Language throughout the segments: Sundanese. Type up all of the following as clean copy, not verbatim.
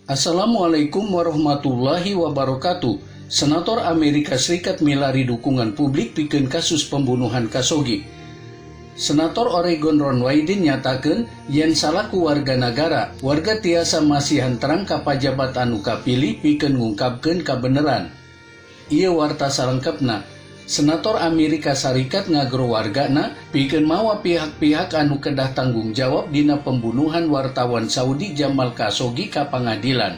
Assalamualaikum warahmatullahi wabarakatuh. Senator Amerika Serikat milari dukungan publik pikeun kasus pembunuhan Khashoggi. Senator Oregon Ron Wyden nyatakeun yen salaku warga nagara, warga tiasa masihan terang ka pajabat anu kapilih pikeun ngungkapkeun kabeneran. Ieu warta salengkepna. Senator Amerika Serikat ngagro wargana pikeun mawa pihak-pihak anu kedah tanggung jawab dina pembunuhan wartawan Saudi Jamal Khashoggi ka pangadilan.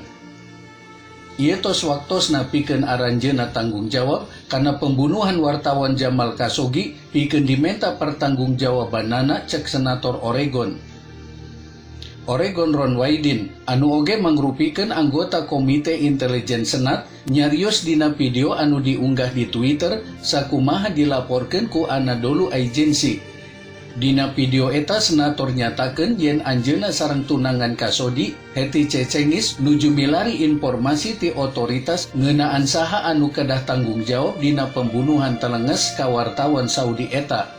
Ieu tos waktosna pikeun aranjeunna tanggung jawab kana pembunuhan wartawan Jamal Khashoggi, pikeun dimenta pertanggungjawabanana, cek Senator Oregon. Oregon Ron Wyden, anu oge mangrupikeun anggota Komite Intelijen Senat, nyarios dina video anu diunggah di Twitter, sakumaha dilaporkeun ku Anadolu Agency. Dina video eta, senator nyatakeun yen anjeunna sareng tunangan Khashoggi, Hatice Cengiz, nuju milari informasi ti otoritas ngeunaan saha anu kedah tanggung jawab dina pembunuhan telenges ka wartawan Saudi eta.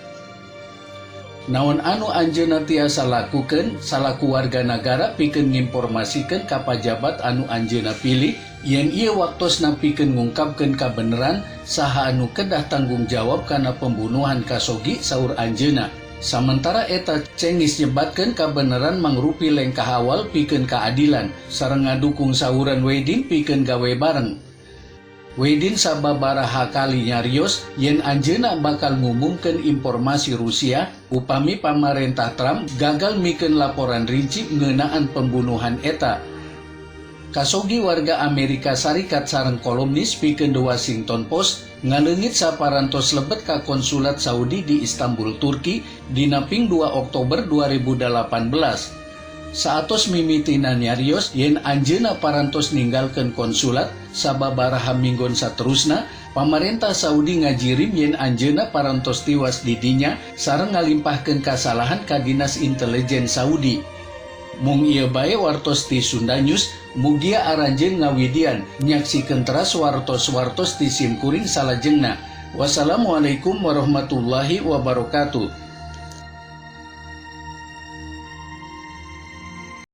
Naon anu anjeunna tiasa lakukeun salaku warga nagara pikeun nginformasikeun ka pajabat anu anjeunna pilih yen ieu waktosna pikeun ngungkapkeun kabeneran saha anu kedah tanggung jawab kana pembunuhan Khashoggi, saur anjeunna. Samentara eta, Cengiz nyebatkeun kabeneran mangrupi lengkah awal pikeun keadilan sareng ngadukung sauran Wyden pikeun gawe bareng. Wyden sababaraha kali nyarios yen anjeunna bakal ngumumkeun informasi Rusia upami pamarentah Trump gagal mikeun laporan rinci ngeunaan pembunuhan eta. Khashoggi, warga Amerika Serikat sareng kolumnis pikeun The Washington Post, ngaleungit saparantos lebet ka konsulat Saudi di Istanbul, Turki, dina ping 2 Oktober 2018. Saatos mimitina nyarios yen anjeunna parantos ninggalkeun konsulat, sababaraha minggon saterusna pamarentah Saudi ngajirim yen anjeunna parantos tiwas di dinya sareng ngalimpahkeun kasalahan ka dinas intelijen Saudi. Mung ieu bae wartos ti Sunda News, mugia aranjeun ngawidian nyaksikeun teras wartos-wartos ti sim kuring salajengna. Wassalamualaikum warahmatullahi wabarakatuh.